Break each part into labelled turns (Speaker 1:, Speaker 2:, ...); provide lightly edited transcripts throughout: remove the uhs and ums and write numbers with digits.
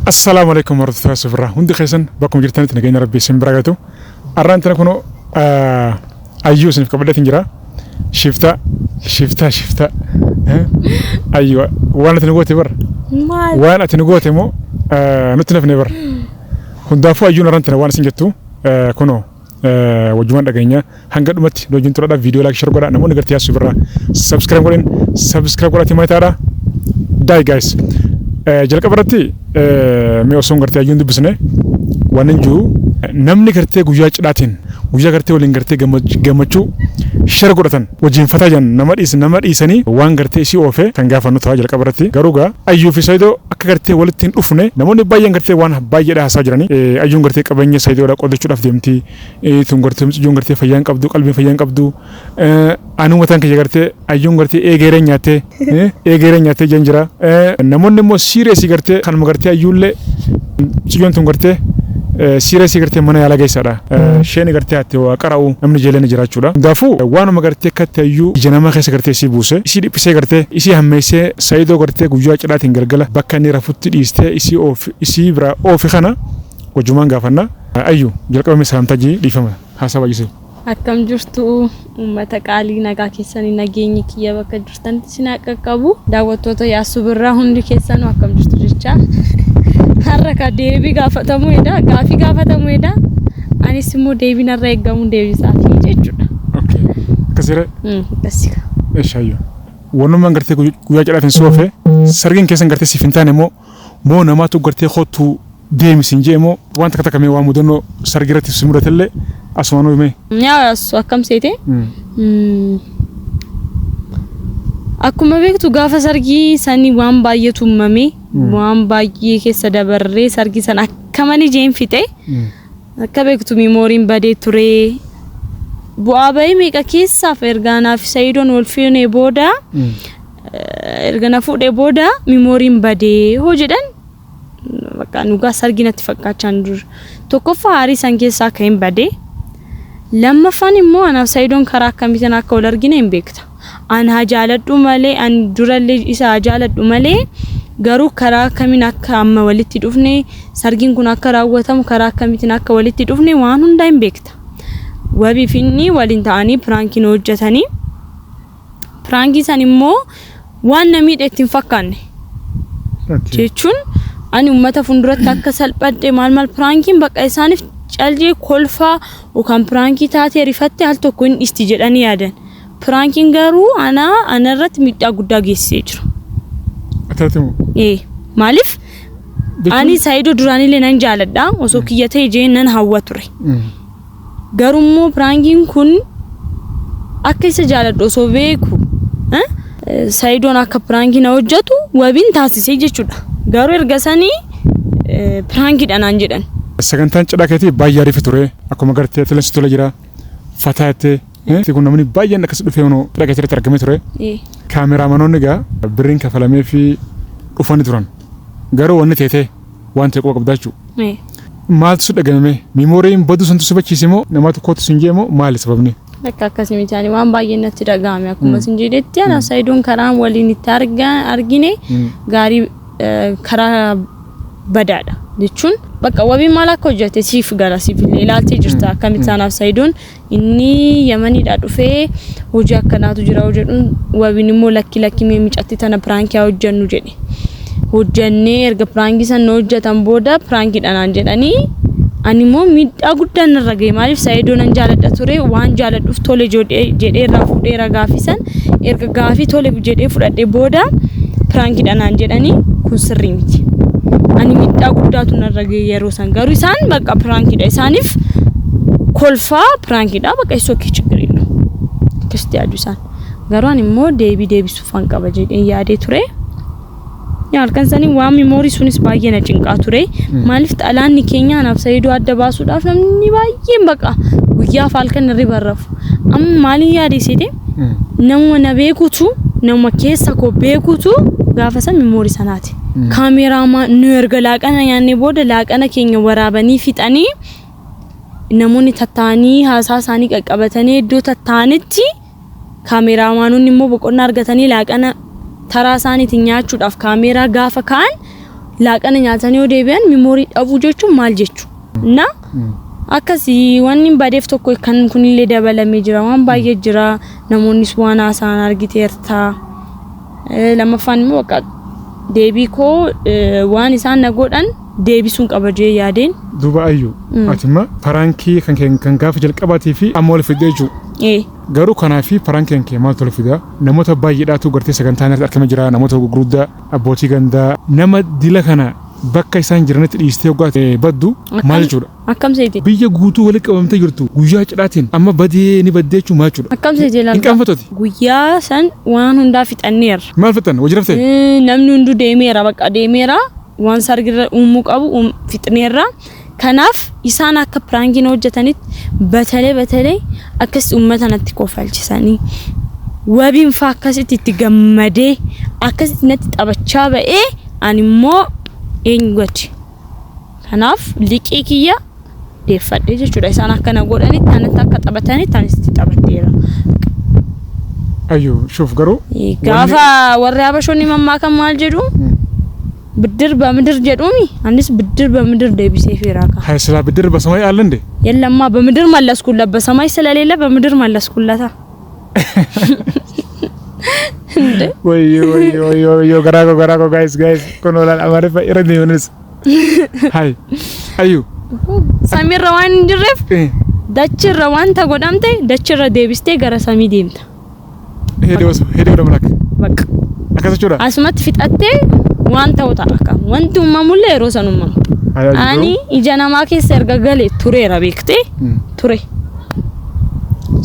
Speaker 1: Assalaamu alaikum warahmatullahi wabarakatuh. Hundi keessan bakkuma jirtanitti nageenya Rabbii isin bira gatu. Arraan tana kunoo ayyuu isiniif qabadheetiin jira. Shifta shifta shifta. Ayyuu waan ati nu goote bar.
Speaker 2: Maal?
Speaker 1: Waan ati nu goote immoo nutti nafne bar. Hundaafuu ayyuun arraan tana waan isin jettu kunoo wajjumaan dhageenya hanga dhumatti nu wajjin turadha. Viidiyoo like share godhaa. Namoonni gartee yaasuu birraa subscribe godhin subscribe godhatii maayitaadha. Daai guys. Jalqaba irratti mee osoo gartee ayyuun dubbisne waan hin jiru namni gartee guyyaa cidhaatiin guyyaa gartee waliin gartee gammachuu share godhatan wajjin fataa jiran nama dhiis nama dhiisanii waan gartee isii oofe kan gaafannu ta'a jalqaba irratti. Garuu gaa ayyuu fi Saayidoo akka gartee walitti hin dhufne namoonni baay'een gartee waan baay'eedha haasaa jiranii. Ayyuun gartee qabeenya Saayidoodha qodachuudhaaf deemti. Tun gartee mucayyuun gartee fayyaa hin qabdu, qalbiin fayyaa hin qabdu. Anuu mataan kiyya gartee ayyuun gartee eegeereen nyaattee eegeereen nyaattee jan jira. Namoonni immoo siireesii gartee kanuma gartee ayyuullee mucayyoon tun gartee siireesii gartee mana yaalaa geessaadha. Isheen gartee haatti waa qara'u namni jeelee ni jira jechuudha. Hundaafuu waanuma gartee akkatti ayyuu ija namaa keessa gartee isii buuse isii dhiphisee gartee isii hammeessee Saayidoo gartee guyyaa cidhaatiin galgala bakka inni rafutti dhiistee isii oofi isii biraa oofi kana wajjumaan gaafanna. Ayyu jalqaba mee salaamtaa jii dhiifama haasaa baay'isee.
Speaker 2: Akkam jirtu uummata qaalii, nagaa keessanii, nageenyi kiyya bakka jirtanitti isin haa qaqqabu. Daawwattoota Yaassuu Birraa hundi keessanuu akkam jirtu jecha. Har'a ka deebii gaafatamuu eda, gaafii gaafatamuu eda. Anis immoo deebii narra eeggamuun deebisaafi jechuudha.
Speaker 1: Okay. Akkasiree.
Speaker 2: Akkasi.
Speaker 1: Eshi ayyu. Wannummaan gartee guyyaa cidhaatiin soofe sargiin keessan gartee siif hin taane moo moo namaatu gartee kottu deemi siin jee moo waan takka takka mee waan mudannoo sargii irratti si mudatellee asumaanuu himee.
Speaker 2: Yaa Yaassu, akkam seete? Akkuma beektu gaafa sargii sanii waan baay'eetu uumame, waan baay'ee keessa dabarree sargii sana akka malee jeen fixe. Akka beektu miimooriin badee ture. Bu'aa bahii meeqa keessaaf erga anaaf Sayidoon wal fuunee booda, erga na fuudhee booda miimooriin badee hoo jedhan, bakka dhugaa sargii natti fakkaachaa hin jiru. Tokkoffaa aarii san keessaa akka hin bade. Lammaffaan immoo anaaf Sayidoon karaa akkamiitiin akka wal argine hin beekta. An haa jaaladhu malee, an durallee isa haa jaaladhu malee, garuu karaa akkamiin akka amma walitti dhufne, sargiin kun akka raawwatamu karaa akkamiitiin akka walitti dhufne waan hundaa hin beekta. Wabii fi inni waliin ta'anii piraankii nu hojjetanii. Piraankii san immoo waan na miidhe itti hin fakkaanne. Jechuun ani uummata fuulduratti akka salphadhe maal maal, piraankiin bakka isaaniif caljee kolfaa yookaan piraankii taatee rifatte al tokko hin dhiisti jedhanii yaadan. Piraankiin garuu ana irratti miidhaa guddaa geessisee jira.
Speaker 1: Ati moo?
Speaker 2: Ee, maaliif ani Saayidoo duraanillee nan jaaladha, osoo kiyya ta'e jee nan hawwa ture. Garuu immoo piraankiin kun akka isa jaaladhu osoo beeku Saayidoon akka piraankii na hojjetu wabiin taasisee jechuudha. Garuu erga sanii piraankiidha naan jedhan.
Speaker 1: Sagantaan cidhaa keetii baay'ee ariifi ture. Akkuma gartee tileensi tola jira. Fataa jettee. Kun namni baay'een akkas dhufee kunoo cidha keetii irratti argamee ture. Kaameraamanoonni egaa birriin kafalamee fi dhufanii turan. Garuu wanni teetee waan ta'e quba qabdaa jechuudha. Maaltu si dhagahame? Miimooriin baduu santu si bachiise moo namaatu kootu sin jee moo maali sababni?
Speaker 2: Bakka akkasii miti, ani waan baay'ee natti dhagahame. Akkuma isin jedhetti ana Saayidoon karaan waliin itti argine gaarii karaa badaadha jechuun, bakka wabiin maal akka hojjete siif gala, siif illee ilaaltee jirta. Akkamitti anaaf Saayidoon inni Yamaniidhaa dhufee hojii akkanaatu jira hoo jedhuun, wabiin immoo lakki lakki, mee micatti tana piraankii haa hojjennu jedhe. Hojjennee erga piraankii sana hojjetan booda piraankiidha naan jedhanii, ani immoo miidhaa guddaan narra gahe. Maaliif, Saayidoo nan jaaladha ture, waan jaaladhuuf tole jedhee irraa fuudheera gaafii san. Erga gaafii tole jedhee fudhadhe booda piraankiidha naan jedhanii, kun sirrii miti. Ani miidhaa guddaatu narra gahe yeroo san. Garuu isaan bakka piraankiidha isaaniif kolfaa, piraankiidha bakka isoo kee ችግር የለውም akkasitti yaadu isaan. Garuu ani immoo deebii deebisuufan qaba jedheen yaadee ture. Yaa, halkan sanii waan miimoorii sunis baay'ee na cinqaa ture. Maaliif, xalaanni keenya anaaf Saayidoo adda baasuudhaaf namni baay'een baqa guyyaaf halkan hirriba rafu. Amma maaliin yaade seete? Namuma na beekutu, nama keessa koo beekutu gaafa san miimoorii sanaati. Kaameeraamaa nu erga laaqana nyaannee booda laaqana keenya waraabanii fixanii, namoonni tattaa'anii haasaa isaanii qaqqabatanii iddoo tattaa'anitti, kaameraamaanonni immoo boqonnaa argatanii laaqana taraa isaaniitiin nyaachuudhaaf kaameeraa gaafa ka'an Laaqana nyaatanii yoo deebi'an memory dhabuu jechuun maal jechuu? Na akkasii wanni badeef tokko kan kunillee dabalamee jira, waan baay'ee jira, namoonnis waan haasa'an argiteerta. Lammaffaan immoo bakka deebii koo waan isaan na godhan deebisuun qaba jee yaadeen.
Speaker 1: Duuba Ayyuu, ati imma prank kan kee kan gaafa jalqabaatii fi amma wal fidee jechuudha.
Speaker 2: Ee.
Speaker 1: Garuu kanaa fi prankiin kee maaltu wal fidaa? Namoota baay'eedhaatu gartee sagantaa irratti argama jira. Namoota gurguddaa, abbootii gandaa, nama dila kana bakka isaan jiranitti dhiistee hoggaa baddu maal jechuudha?
Speaker 2: Akkam seete?
Speaker 1: Biyya guutuu walitti qabamtee jirtu guyyaa cidhaatiin amma badee ni baddee jechuun maal jechuudha?
Speaker 2: Akkam seete
Speaker 1: Hin
Speaker 2: ilaalta?
Speaker 1: qaanfatoti.
Speaker 2: Guyyaa san waan hundaa fixanneerra.
Speaker 1: Maal fixan? Hojii raftee?
Speaker 2: Namni hunduu deemeera, bakka deemeera, waan sargirra uumuu qabu fixneerra. Kanaaf isaan akka prankiin hojjetanitti batalee batalee akkas uummata natti kofalchisanii, wabiin faa akkasitti itti gammadee akkasitti natti taphachaa ba'ee, ani immoo eenyu gadi. Kanaaf liqii kiyya deeffadhe jechuudha. Isaan akkana godhanitti anatti akka taphatanitti anis itti taphadheera.
Speaker 1: Ayyuu, shuuf garuu.
Speaker 2: Gaafa warri Habashoonni mammaakan maal jedhu? ብድር በምድር jedhuumi, anis ብድር በምድር deebiseefeera ka.
Speaker 1: Hay silaa ብድር በሰማይ አለ እንዴ?
Speaker 2: የለማ፣ በምድር መለስኩለት። በሰማይ ስለሌለ በምድር መለስኩለታ እንዴ።
Speaker 1: ወዮ ወዮ ወዮ ወዮ, garaa koo, garaa koo, guys, guys, kun oolaan Amaariffa irra deemanis. Hay Ayyuu.
Speaker 2: Samiirra waan hin jirreef dachirra wanta godhamte dachirra deebistee gara samii deemta.
Speaker 1: ሄደ ሄደ ወደ መላክ
Speaker 2: በቃ
Speaker 1: akkas jechuudha.
Speaker 2: Asumatti fixattee waan ta'u ta'a akka wanti uumamullee yeroo san uumama.
Speaker 1: Hay Ayyuu.
Speaker 2: Ani ija namaa keessa erga gale tureera, beektee ture.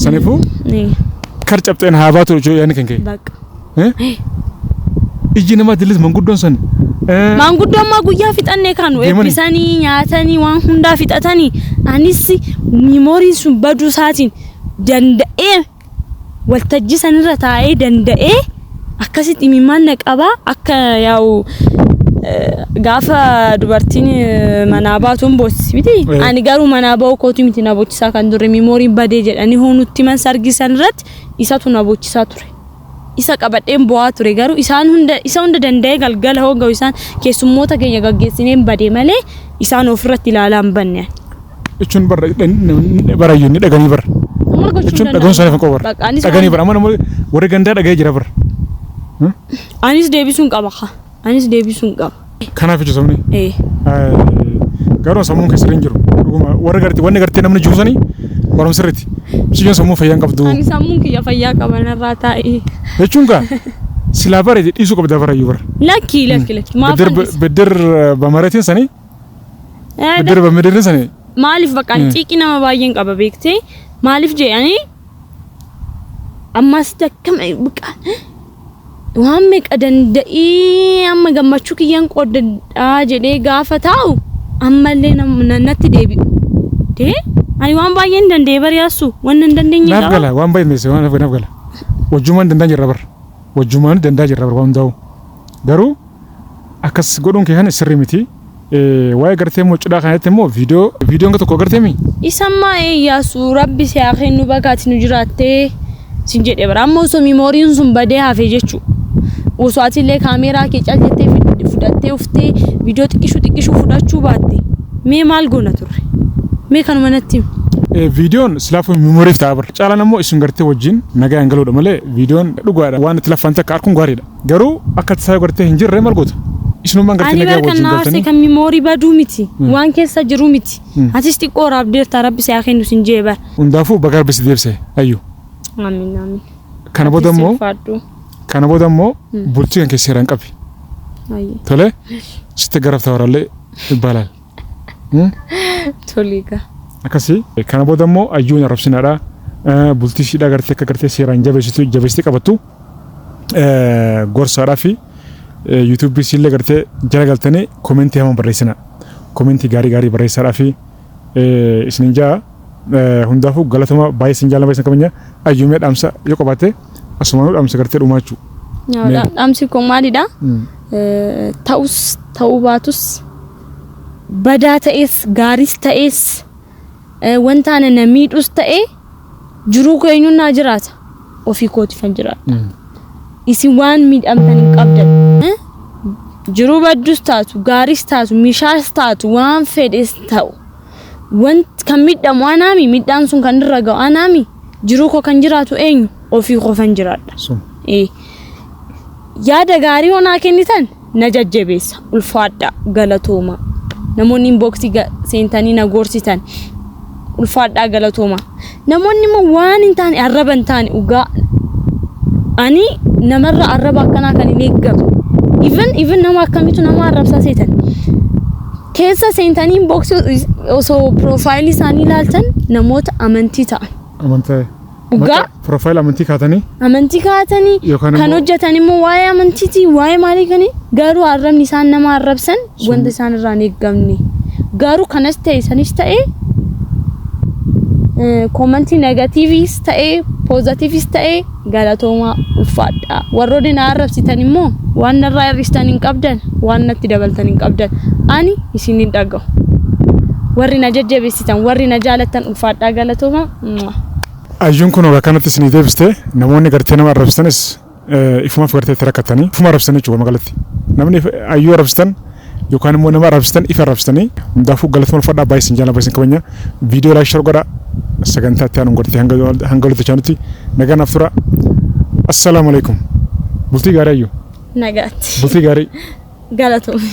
Speaker 1: Saniifuu kar cabxeen haa baatu jechuu yaadni kan ka'e.
Speaker 2: በቃ.
Speaker 1: Ijji namaa dillis manguddoon san.
Speaker 2: Maanguddoon ammaa guyyaa fixannee kanu
Speaker 1: Deemanii?
Speaker 2: Eebbisanii nyaatanii waan hundaa fixatanii, anis memoryn sun baduu isaatiin danda'ee waltajjii sanirra taa'ee danda'ee akkasitti imimmaan na qabaa akka yaa'u gaafa dubartiin manaa baatuun boossi miti. Ani garuu manaa ba'uu kootu miti na bochisaa kan ture, memoryn badee jedhanii hoonutti man sargii san irratti isatu na bochisaa ture. Isa qabadheen bo'aa ture, garuu isaan hunda isa hunda danda'ee galgala hoo isaan keessummoota keenya gaggeessineen badee malee isaan ofirratti ilaalaa hin banne.
Speaker 1: Jechuun bara barayyuu ni dhaganii bara.
Speaker 2: Maal gochuu
Speaker 1: Jechuun
Speaker 2: hin
Speaker 1: dhagahuun isaanii
Speaker 2: danda'amu?
Speaker 1: kan bara.
Speaker 2: Bakka anis
Speaker 1: Dhaganii bara amma namoonni warri gandaa dhaga'ee jira bara.
Speaker 2: Anis deebisuun qaba kaa. Anis deebisuun qaba.
Speaker 1: Kanaaf jechuun sabni.
Speaker 2: Ee.
Speaker 1: Garuu sammuun keessa hin jiru. Dhuguma warra gartee wanni gartee namni jiru sanii barumsa sirriitti. Mucayyoo sammuu fayyaa hin qabdu.
Speaker 2: Ani sammuun kiyya fayyaa qaba, narraa taa'ee.
Speaker 1: Jechuun gaa silaa bareede dhiisuu qabda barayyuu bara.
Speaker 2: Lakki, lakki, lakki. Maaf
Speaker 1: ብድር
Speaker 2: hanqisa?
Speaker 1: ብድር በመሬትን sanii ብድር በምድርን sanii.
Speaker 2: Maaliif bakka ani xiiqii nama baay'een qaba beektee, maaliif jedhanii ammas akkam bakka waan meeqa danda'ii amma gammachuu kiyyaan qoodadhaa jedhee gaafa taa'u ammallee natti deebi'u. Dee ani waan baay'een danda'ee bari'aasu waan hin dandeenye
Speaker 1: Naaf
Speaker 2: qaba.
Speaker 1: gala waan baay'ee meesse waan naaf gala. Wajjumaan dandaa jirra bara. Wajjumaan dandaa jirra bara waan hundaa'u. Garuu akkas godhuun kee kan sirrii miti. Waa'ee gartee immoo cidhaa kanatti immoo viidiyoon tokko gartee mi?
Speaker 2: Isammaa eeyyaasu rabbi si haa kennu bakka ati nu jiraattee sin jedhe bara, amma osoo memoryn sun badee hafe jechuu, osoo atillee kaameeraa kee cal jettee fudhattee uftee viidiyoo xiqqishuu xiqqishuu fudhachuu baatte mee maal goona turre? Mee kanuma natti himi.
Speaker 1: Viidiyoon silaafuu memoryf ta'a bara. Caalaan immoo isin gartee wajjin nagaa hin galuudha malee viidiyoon dhugaadha. Waan itti laffaan takka arguun gaariidha. Garuu akka tasaa gartee hin jirre maal goota? Isinummaan gartee
Speaker 2: Ani
Speaker 1: nagaa
Speaker 2: bar kan
Speaker 1: wajjin
Speaker 2: na aarse
Speaker 1: galtanii.
Speaker 2: kan memory baduu miti, waan keessa jiru miti. Atis xiqqoo raabdeerta, rabbi si haa kennu sin jee bara.
Speaker 1: Hundaafuu baga rabbi si deebise ayyu.
Speaker 2: Amiin, amiin.
Speaker 1: Kana booda
Speaker 2: Atis
Speaker 1: immoo
Speaker 2: ulfaadhu.
Speaker 1: Kana booda immoo bultii kan keessa seeraan qabi.
Speaker 2: Ayyee.
Speaker 1: Tole sitti garafta warallee ይባላል።
Speaker 2: Toliigaa.
Speaker 1: Akkasii kana booda immoo ayyuun arrabsinaadha. Bultii ishiidhaa gartee akka gartee seeraan jabeessitu jabeessitee qabattu gorsaadhaa fi YouTubeii isiillee gartee jala galtanii commentii hamaa barreessina. Commentii gaarii gaarii barreessaadhaa fi isinin jaa hundaafuu galatuma baay'ee isin jaalladha, isin kabajna. Ayyuumee dhaamsa yoo qabaatte asumaanuu dhaamsa gartee dhumaachuu.
Speaker 2: Dhaamsi kun maalidha? Ta'us ta'uu baatus, badaa ta'es gaariis ta'es, wanta ana na miidhus ta'e, jiruu koo eenyuun naa jiraata? Ofii kootiifan jiraadha. Isin waan miidhamtan hin qabdan. Jiruu baddus taatu, gaaris taatu, mishaas taatu, waan fedhes ta'u. Wanti kan miidhamu anaami, miidhaan sun kan irra ga'u anaami. Jiruu koo kan jiraatu eenyu? Ofii qofan jiraadha.
Speaker 1: Sun.
Speaker 2: Yaada gaarii yoo naa kennitan na jajjabeessa, ulfaadha, galatooma. Namoonni inboxii seentanii na gorsitan, ulfaadhaa, galatooma. Namoonni immoo waan hin taane, arraba hin taane, dhugaa ani namarra arraba akkanaa kan hin eeggatu. Even nama akkamitu nama arrabsaa seetan? Keessa seentanii inboxii osoo profileii isaanii ilaaltan namoota amantii ta'an.
Speaker 1: Amantaa.
Speaker 2: Dhugaa?
Speaker 1: Profile amantii kaatanii.
Speaker 2: Amantii kaatanii
Speaker 1: Yookaan
Speaker 2: kan hojjetan immoo waa'ee amantiiti, waa'ee maalii kani, garuu arrabni isaan nama arrabsan wanta isaan irraa hin eeggamne. Garuu kanas ta'e sanis ta'e, commentii negativeis ta'e positiveis ta'e, galatoomaa, ulfaadhaa. Warroonni na arrabsitan immoo waan narraa hir'istan hin qabdan, waan natti dabaltan hin qabdan, ani isin hin dhaga'u. Warri na jajjabeessitan, warri na jaalattan, ulfaadhaa, galatoomaa. Mwah.
Speaker 1: Ayyuun kun egaa kanatti isinii deebiste. Namoonni gartee nama arrabsanis ifumaaf gartee itti rakkatanii ifuma arrabsanii jechuudha magaalatti. Namni ayyuu arrabsitan yookaan immoo nama arrabsitan ifa arrabsitanii. Hundaafuu galatuma, ulfaadhaa, baay'ee isin jaalladha, baay'ee isin kabajna. Viidiyoo like, share godhaa. Sagantaa itti aanu gartee hanga walitti chaanutti nagaan naaf tura. Assalaamu alaikum. Bultii gaarii, ayyuu.
Speaker 2: Nagaatti.
Speaker 1: Bultii gaarii.
Speaker 2: Galatoomi.